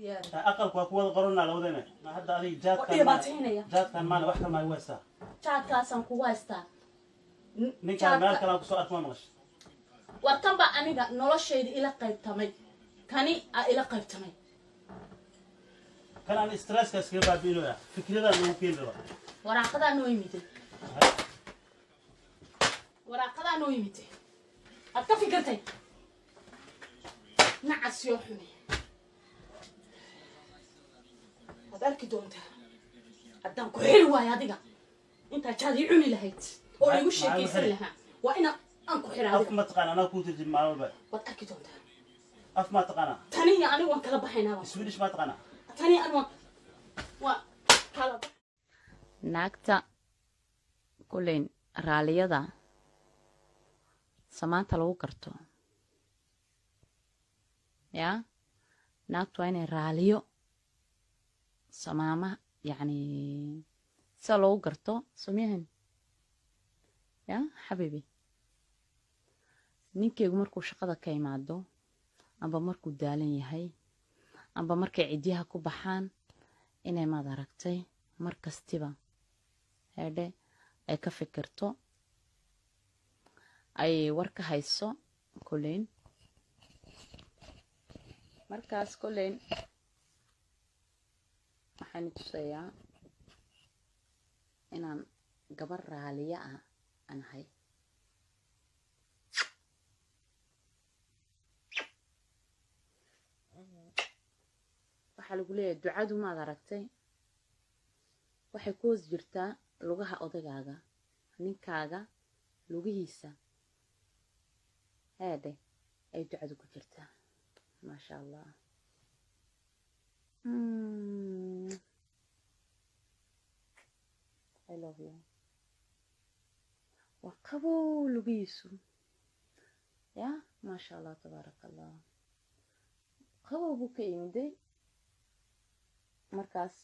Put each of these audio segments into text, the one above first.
Diyaar. Aqalku waa ku wada qoranaa labadayna. Ma hadda adiga Waa jaadkan dhibaataynaya. Jaadkan maana wax kale maa igu haystaa? Jaadkaasaan kugu haystaa. Ninkaan meel kale aan kusoo arko, ma maqashay? War kan baa aniga noloshayda ila qaybtamay, kani aa ila qaybtamay. Kan aan stresska iskaga baabi'inaya, fikradaan ugu keeni rabaa. Waraaqadaa noo yimiday, waraaqadaa noo yimiday, aad ka fikirtay. Nacas yoo xumi, waad arki doontaa haddaan ku xiri waayo adiga. Intaa jaad ii cuni lahayd oo igu Maxaa sheekaysan igu xiri? lahaa, waa ina aan ku xira Af adiga. Ma taqaana? Anaa kuu tirjin maalin walba. Waad arki doontaa. Af ma taqaana? Taniyo anigu waan kala baxaynaaba. Swedish ma taqaana? Taniyo anigu waan kala. Naagta kulleyn raaliyada samaanta lagu garto yaa, naagtu waa inay raaliyo samaama, yacni sida loogu garto somyahan. Yaa xabiibi, ninkeygu markuu shaqada ka imaado, amba markuu daalan yahay, amba markay cidyaha ku baxaan, inay, maad aragtay, mar kastiba heedhe ay ka fikirto, ay war ka hayso kolleyn. Markaas kolleyn waxaan tusayaa inaan gabar raaliya ah aan ahay. Waxaa lagu leeyahay ducadu, maad aragtay, waxay ku hoos jirtaa lugaha odagaaga, ninkaaga lugihiisa heedhe ay ducadu ku jirtaa. Maasha Allah. I love you. Waa qabow lugihiisu ya, maasha Allah, tabaaraka Allah. Qabow buu ka imiday. Markaas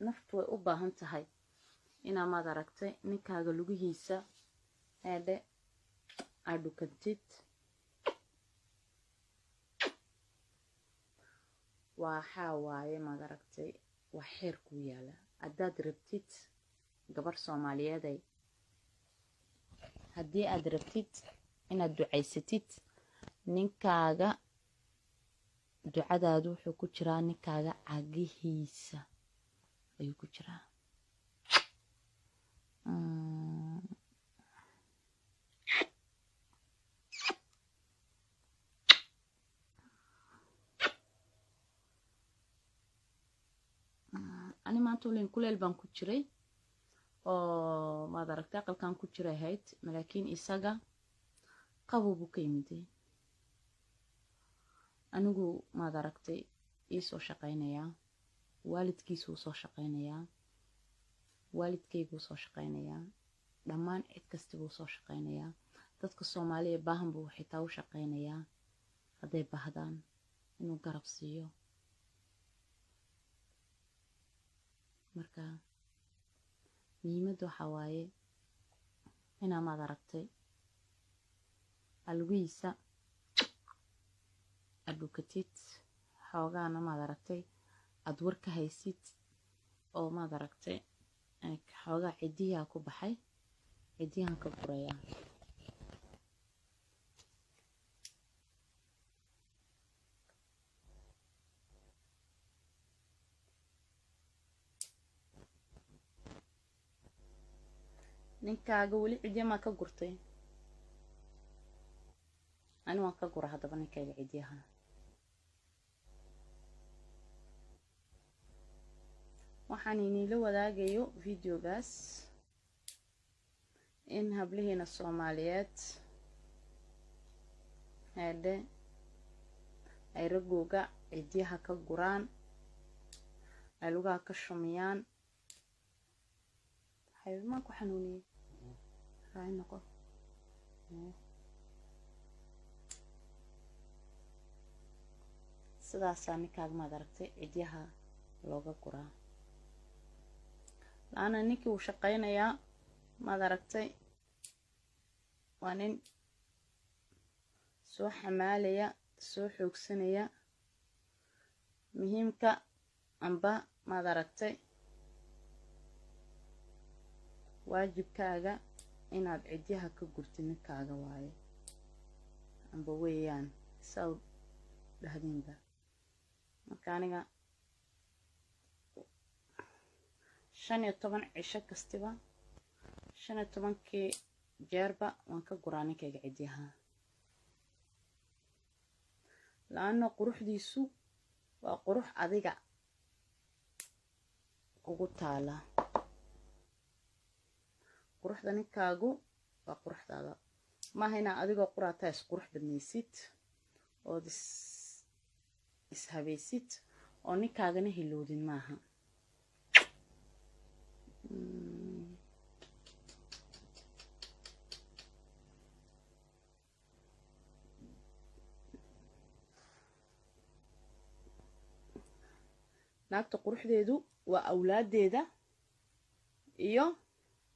naftu way u baahan tahay inaa, maad aragtay, ninkaaga lugihiisa eedhe aad dhukantid. Waxaa waaye, maad aragtay, waa xeer kuu yaala haddaad rabtid gabar Soomaaliyeeday, haddii aad rabtid inaad ducaysatid ninkaaga, ducadaadu wuxuu ku jiraa ninkaaga cagihiisa ayuu ku jiraa. Ani maanta ulen kuleel baan ku jiray oo, maad aragtay, aqalkan ku jiray ahayd, laakiin isaga qabow buu ka yimiday. Anigu, maad aragtay, iisoo shaqaynayaa, waalidkiisuu soo shaqaynayaa, waalidkayguu soo shaqaynayaa, dhammaan cid kastibuu soo shaqaynayaa. Dadka Soomaaliya baahan buu xitaa u shaqaynayaa, hadday baahdaan inuu garab siiyo. Marka muhiimadda waxaa waaye inaa, maad aragtay, alwiisa aad dhukatid xoogaana, maad aragtay, aad war ka haysid oo, maad aragtay, xoogaa cidiyaa ku baxay, cidiyahan ka gurayaa. Ninkaaga weli cidya maa ka gurtay? Ani waan ka gura haddaba ninkayga cidyaha. Waxaan iniila wadaagayo videogaas in hablihiina Soomaaliyeed heedhe ay ragooga cidyaha ka guraan, ay lugaha ka shumiyaan. Xabiib, ku xanuuniyey? Raali noqo. Sidaasaa ninkaaga, maad aragtay, cidyaha looga guraa. La-ana ninkii wuu shaqaynayaa, maad aragtay, waa nin soo xamaalaya, soo xoogsanaya. Muhiimka amba maad aragtay waajibkaaga inaad cidyaha ka gurtid ninkaaga waaye, amba weeyaan saa u dhahdiinba. Marka aniga 15 cisho kastiba, 15-kii jeerba waan ka guraa ninkayga cidyaha, la-anna quruxdiisu waa qurux adiga kugu taala. Quruxda ninkaagu waa quruxdaada, maaha inaa adigoo quraataa is qurux badnaysid ood is ishabaysid oo ninkaagana hilowdin maaha. Naagta quruxdeedu waa awlaaddeeda iyo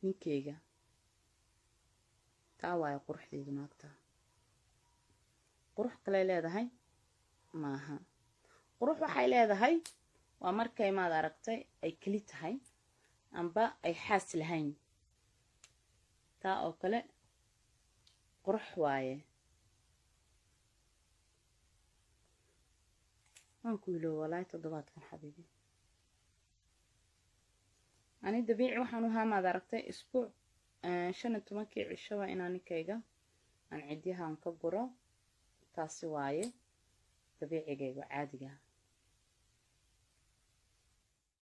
ninkeyga, taa waayo quruxdeedu. Naagta qurux kaley leedahay maaha. Qurux waxay leedahay waa markay maad aragtay ay keli tahay amba ay xaas lahayn, taa oo kale qurux waaye. Waan ku iloow walaahi toddobaadkan xabiibi. Ani dabiici waxaan u ahaa maad aragtay isbuuc 15-kii cishaba inaan ninkayga aan cidyahan ka guro, taasi waaye dabiicigayga caadiga.